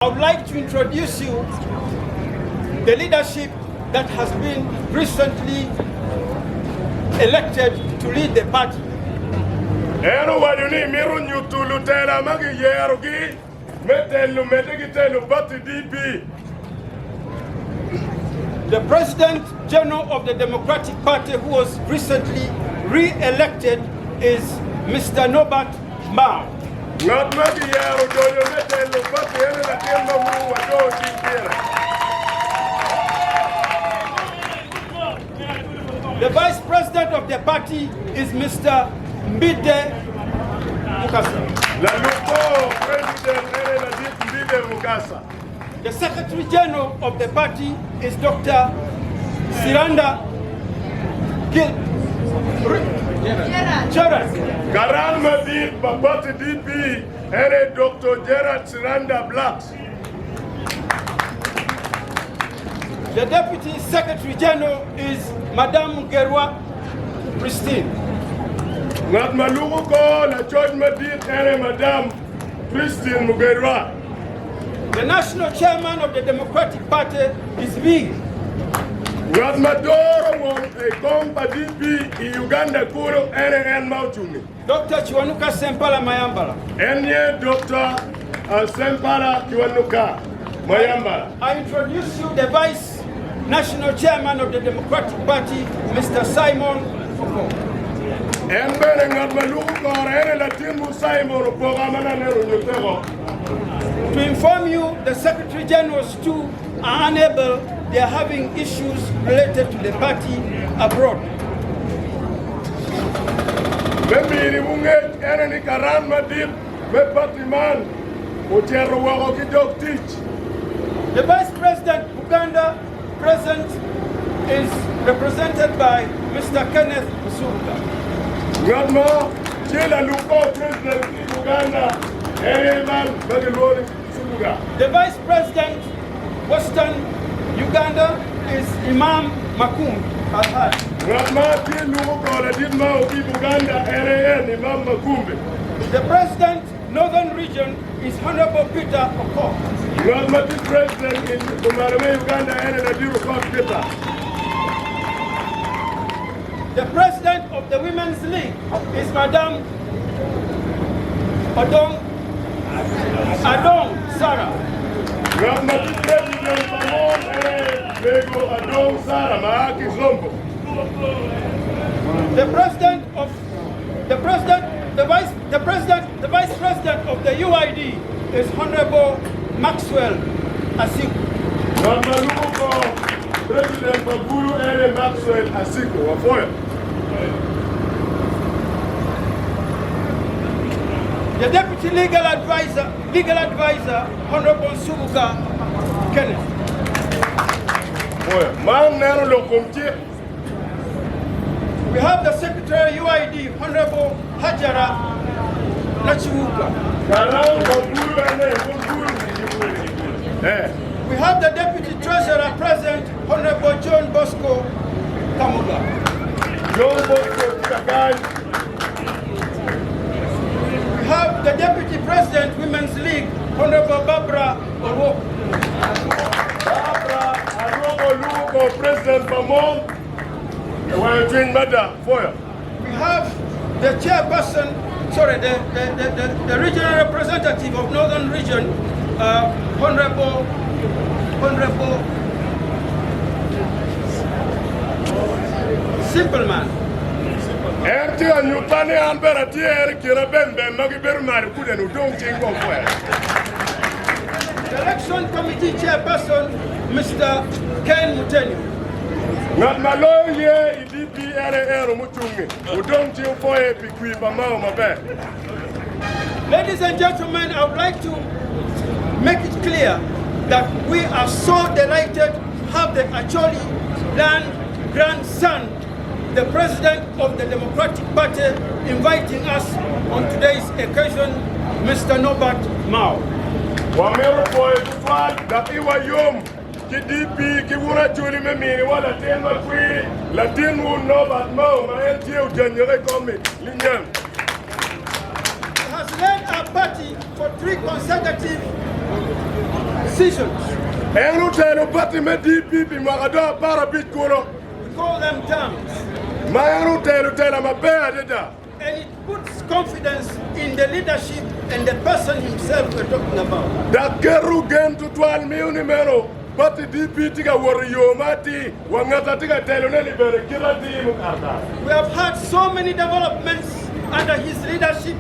I would like to introduce you the leadership that has been recently elected to lead the party. En owaco ni mito nyuto lutela ma giyerogi me telo medde ki telo party DP. The President General of the Democratic Party who was recently re-elected is Mister Norbert Mao. Ngat ma kiyero donyo me telo pati ene latin ma wun wadoo cing pire. The Vice President of the party is Mister Mbidde Mukasa. Lalub kor President ene ladit Mbidde Mukasa. The Secretary General of the party is Doctor Siranda Gil Gerald. Karan madit pa party DP ene Doctor Gerald Siranda Blacks. The Deputy Secretary General is Madam Gerwa Christine. Ngat ma luko kor lacoc madit ene Madam Christine Mugerwa. The national chairman of the Democratic Party is me. Ngat ma doro wong i kom pa DP i Uganda kulu ene en ma ocungi. Doctor Kiwanuka Sempala Mayambala. En ye Doctor Sempala Kiwanuka Mayambala. I introduce you the vice national chairman of the Democratic Party, Mister Simon Opoko. En bene ngat ma luko kore ene latinwu Simon Opoka ma naneno onyuteko. To inform you, the Secretary Generals too are unable, they are having issues related to the party abroad. Me miniwu ngec ene ni karan madit me party man ocito woko ki dog tic. The Vice President Buganda present is represented by Mister Kenneth Nsubuga. Ngat mo tye lalub kor President ki i Uganda en aye man ma gilwongo ni Nsubuga. The Vice President Western Uganda is Imam Makumbi Alhaj. Ngat ma tye lubo kor ladit mao ki i Buganda en aye en Imam Makumbi. The President Northern Region is Honourable Peter Okoth. Ngat ma tye President i kumalo me Uganda en aye Ladit Okoth Peter. The President of the Women's League is Madam Odong Adong Sarah. Ngat ma tye President pa mon en aye Mego Adong Sarah ma a ki Zombo. The President of the President the Vice The President, the Vice President of the UID is Honourable Maxwell Asiku. Ngat ma lubo kor President pa bulu en aye Maxwell Asiku. Wapwoyo. The Deputy Legal Advisor, Legal Advisor, Honourable Nsubuga Kenneth. Pwoyo. Man neno lok kom cik. We have the Secretary UID, Honorable Hajara Nakiwuga. We have the Deputy Treasurer present, Honorable John Bosco Kamuga. John Bosco Kagai. We have the Deputy President, Women's League, Honorable Barbara Orwok. Barbara Arwok Oluko, President pa Mon, owayo cwiny mada pwoyo. We have the chairperson, sorry, the, the, the, the, the regional representative of Northern Region, uh, Honorable, Honorable Simpleman. En tye ka nyutta ni an bene atye en i kin abembem ma gibedo malo kudeni odong cing kong kwena. The Election Committee Chairperson, Mister Ken Mutenyo. Ngat ma loyo ye i DP en aye eno mucungi, odong cing opwoye pi kwir pa Mao maber. Ladies and gentlemen, I would like to make it clear that we are so delighted to have the Acholi land grandson, the President of the Democratic Party, inviting us on today's occasion, Mister Norbert Mao. Wamito pwoyo tutwal dok iwa yom ki DP ki wun Acholi me miniwa latin makwir, latinwu Norbert Mao ma en tye ojanyeke i kom-mi linyang. He has led our party for 3 consecutive. Seasons. En otelo pati me DP pi mwaka dong aparabic kunu. We call them terms. Ma en otelo tela maber adada. And it puts confidence in the leadership and the person himself we're talking about. Dok keto gen tutwal miyo ni meno pati DP tye ka wot i yo ma atir wa ngat a tye ka telone-ni bene kite atir mukato kare. We have had so many developments under his leadership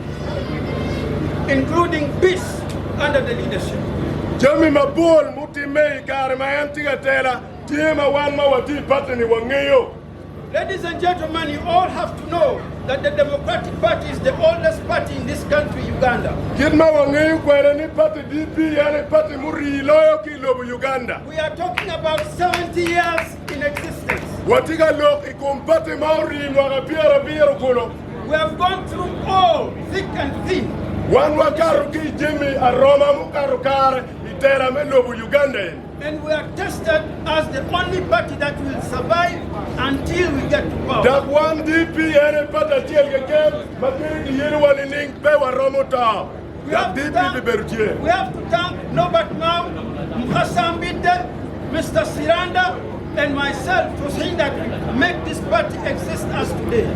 including peace under the leadership. Jami mapol mutimme i kare ma en tye ka tela tye ma wan ma watye i pati-ni wangeyo. Ladies and gentlemen, you all have to know that the Democratic Party is the oldest party in this country, Uganda. Kit ma wangeyo kwede ni pati DP en aye pati murii loyo ki i lobo Uganda. We are talking about 70 years in existence. Watye ka lok i kom pati ma orii mwaka pyerabiro kulu. We have gone through all thick and thin. Wan wakato ki i jami aroma mukato kare i tela me lobo Uganda eni. And we are tested as the only party that will survive until we get to power. Dok wan DP en aye pati acel keken ma kadi kiyelowa nining pe waromo to. Dok DP bibedo tye. We have to thank Norbert Mao, Mukasa Mbidde, Mister Siranda and myself for seeing that we make this party exist as today.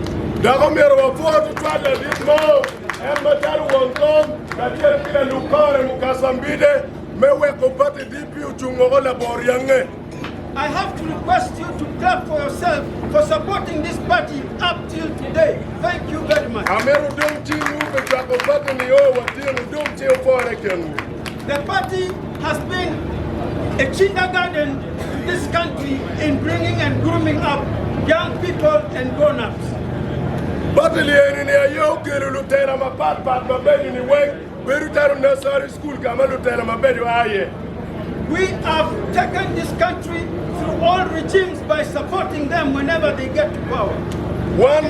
Dok omyero wapwo tutwal ladit Mao en macalo won kom kacel ki lalub kore Mukasa Mbidde Me weko pati DP ocung woko labongo ryange. I have to request you to clap for yourself for supporting this party up till today. Thank you very much. Amito wudong cingwu pi cwako pati nio wa tin, wudong ci wupore kenwu. The party has been a kindergarten to this country in bringing and grooming up young people and grown-ups. Pati lyeni ni aye okelo lutela mapat pat mabeco ni weng. Bedo calo nursery school ka ma lutela mabeco a iye. We have taken this country through all regimes by supporting them whenever they get to power. Wan,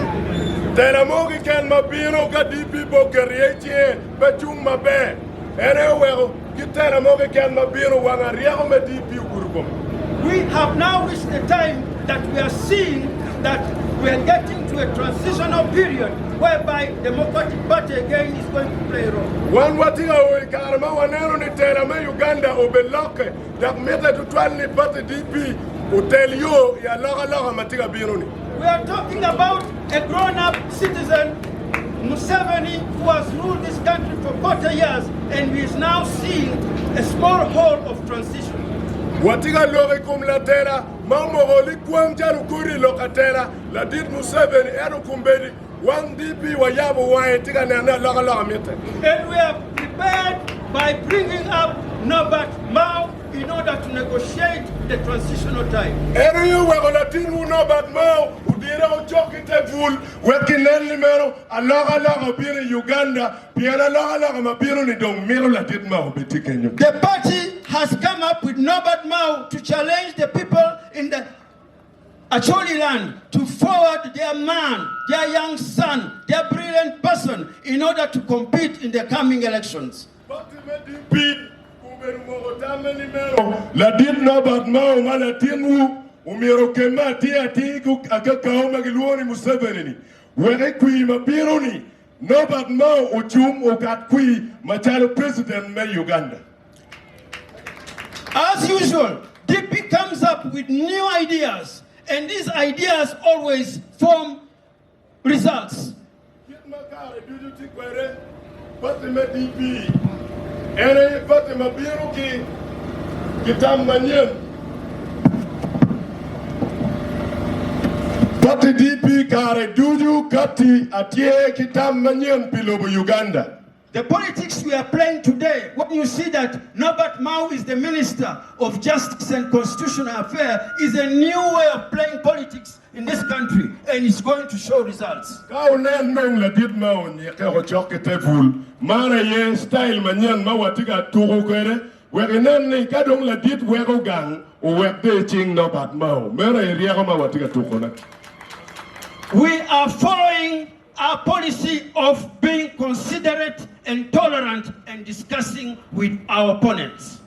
tela mo keken ma bino ka DP pe oketo iye cinge pe cung maber. En aye oweko ki tela mo keken ma bino wang aryeko me DP ogudo kome. We have now reached the time that we are seeing that we are getting to a transitional period whereby Democratic Party again is going to play a role. Wan watye ka o i kare ma waneno ni tela me Uganda obelokke dok mitte tutwal ni pati DP otel yo i alokaloka ma tye ka bino-ni. We are talking about a grown-up citizen, Museveni, who has ruled this country for 40 years and we is now seeing a small hole of transition. Watye ka lok i kom latela ma omoko likwang calo kodi i lok atela, Ladit Museveni, ento kombeddi wan DP wayabo wange tye ka neno ni alokaloka mitte. And we are prepared by bringing up Norbert Mao in order to negotiate the transitional time. En aye oweko latinwu Norbert Mao odire ocok ki te bul wek kinen ni meno alokaloka obino i Uganda pien alokaloka ma bino-ni dong mito ladit Mao obed tye kenyo. The party has come up with Norbert Mao to challenge the people in the Acholi land to forward their man, their young son, their brilliant person in order to compete in the coming elections. Pati me DP obedo moko tamme ni meno ladit Norbert Mao ma latinwu omyero okemme atir atir ki akakawu ma gilwongo ni Museveni-ni wek i kwir ma bino-ni Norbert Mao ocung okat kwir macalo President me Uganda. As usual, DP comes up with new ideas and these ideas always form results. Kit ma kare ducu tye kwede, pati me DP en aye pati ma bino ki ki tam manyen. Pati DP kare ducu kati atye ki tam manyen pi lobo Uganda. The politics we are playing today, when you see that Norbert Mao is the Minister of Justice and Constitutional Affairs, is a new way of playing politics in this country and it's going to show results. Ka wunen dong ladit ma onyikke ocok ki te bul, man aye style manyen ma watye ka tuko kwede wek inen ni ka dong ladit weko gang owek dong i cing Norbert Mao. Meno aye ryeko ma watye ka tukone. We are following Our policy of being considerate and tolerant and discussing with our opponents.